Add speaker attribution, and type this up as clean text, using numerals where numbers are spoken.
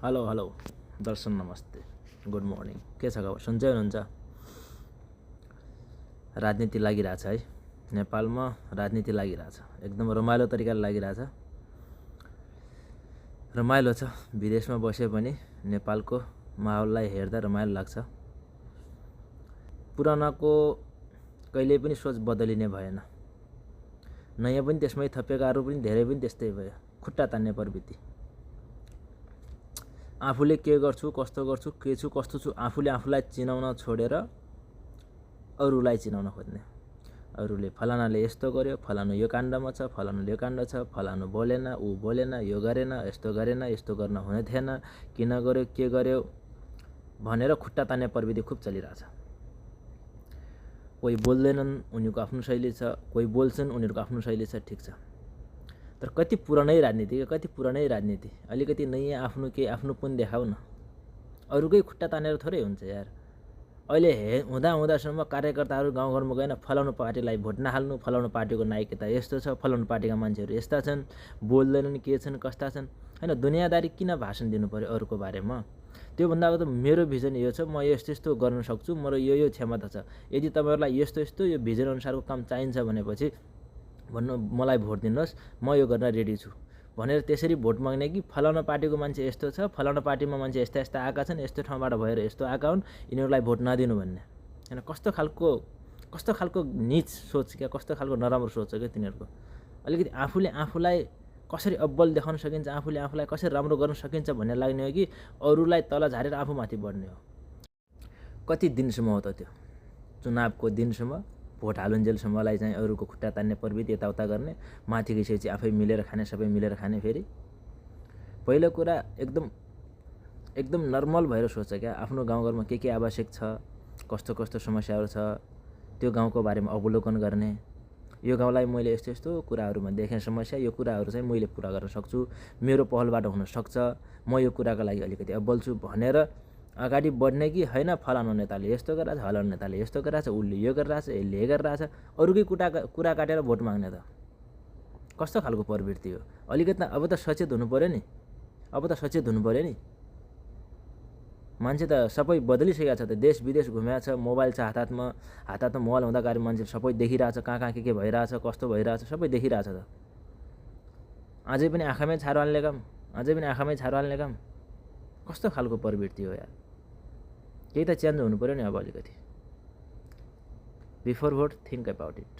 Speaker 1: hello hello दर्शन नमस्ते good morning के छ खबर सन्चै हुनुहुन्छ राजनीति लागिरहेछ है नेपालमा राजनीति लागिरहेछ एकदम रमाइलो तरिकाले लागिरहेछ रमाइलो छ विदेशमा बसे पनि नेपालको माहौललाई हेर्दा रमाइलो लाग्छ पुरानाको कहिले पनि सोच बदलिने भएन नयाँ पनि त्यसमै थपेकाहरू पनि धेरै पनि त्यस्तै भयो खुट्टा तान्ने प्रवृत्ति आफूले के गर्छु कस्तो गर्छु के छु कस्तो छु आफूले आफूलाई चिनाउन छोडेर अरूलाई चिनाउन खोज्ने अरूले फलानाले यस्तो गर्यो फलानु यो काण्डमा छ फलानुले यो काण्ड छ फलानु बोलेन ऊ बोलेन यो गरेन यस्तो गर्न हुने थिएन किन गर्यो के गर्यो भनेर खुट्टा तान्ने प्रवृत्ति खुब चलिरहेछ कोही बोल्दैनन् उनीको आफ्नो शैली छ कोही बोल्छन् उनीहरुको आफ्नो शैली छ ठीक छ तर कति पुरानै राजनीति अलिकति नयाँ आफ्नो के आफ्नो पनि देखाउ न अरूकै खुट्टा तानेर थोरै हुन्छ यार अहिले हुँदासम्म कार्यकर्ताहरू गाउँघरमा गएन फलाउनु पार्टीलाई भोट नहाल्नु फलाउनु पार्टीको नायकता यस्तो छ फलाउनु पार्टीका मान्छेहरू यस्ता छन् बोल्दैनन् के छन् कस्ता छन् हैन दुनियादारी किन भाषण दिनु पर्यो अरूको बारेमा त्यो भन्दा त मेरो भिजन यो छ म यस्तो गर्न सक्छु मेरो यो क्षमता छ यदि तपाईहरुलाई यस्तो यो भिजन अनुसारको काम चाहिन्छ भनेपछि भन्नु मलाई भोट दिनुहोस् म यो गर्न रेडी छु भनेर त्यसरी भोट माग्ने कि फलाउन पार्टीको मान्छे यस्तो छ फलाउन पार्टीमा मान्छे यस्ता आएका छन् यस्तो ठाउँबाट भएर यस्तो आएका हुन् यिनीहरूलाई भोट नदिनु भन्ने हैन कस्तो खालको नीच सोच क्या कस्तो खालको नराम्रो सोच हो क्या तिनीहरुको अलिकति आफूले आफूलाई कसरी अब्बल देखाउन सकिन्छ आफूले आफूलाई कसरी राम्रो गर्न सकिन्छ भन्ने लाग्ने हो कि अरूलाई तल झारेर आफू माथि बढ्ने हो कति दिनसम्म हो त त्यो चुनावको दिनसम्म भोट हालुन्जेलसम्मलाई चाहिँ अरूको खुट्टा तान्ने प्रवृत्ति यताउता गर्ने माथि गइसकेपछि आफै मिलेर खाने सबै मिलेर खाने फेरि पहिलो कुरा एकदम नर्मल भएर सोच क्या आफ्नो गाउँघरमा के आवश्यक छ कस्तो समस्याहरू छ त्यो गाउँको बारेमा अवलोकन गर्ने यो गाउँलाई मैले यस्तो कुराहरुमा देखेँ समस्या यो कुराहरु चाहिँ मैले पूरा गर्न सक्छु मेरो पहलबाट हुन सक्छ म यो कुराको लागि अलिकति अब्बल छु भनेर अगाडि बढ्ने कि हैन फलानु नेताले यस्तो गरिरहेछ फलानु नेताले यस्तो गरिरहेछ उले यो गरिरहेछ यसले यो गरिरहेछ अरूकै कुरा काटेर भोट माग्ने त कस्तो खालको प्रवृत्ति हो अलिकति अब त सचेत हुनु पर्यो नि मान्छे त सबै बदलिसकेको छ त देश विदेश घुमेको छ मोबाइल छ हातमा मोबाइल हुँदाखेरि मान्छे सबै देखिरहेछ कहाँ के भइरहेछ कस्तो भइरहेछ सबै देखिरहेछ त अझै पनि आँखामै छारो हाल्ने काम कस्तो खालको प्रवृत्ति हो यार केही त चेन्ज हुनु पर्यो नि अब अलिकति before vote think about it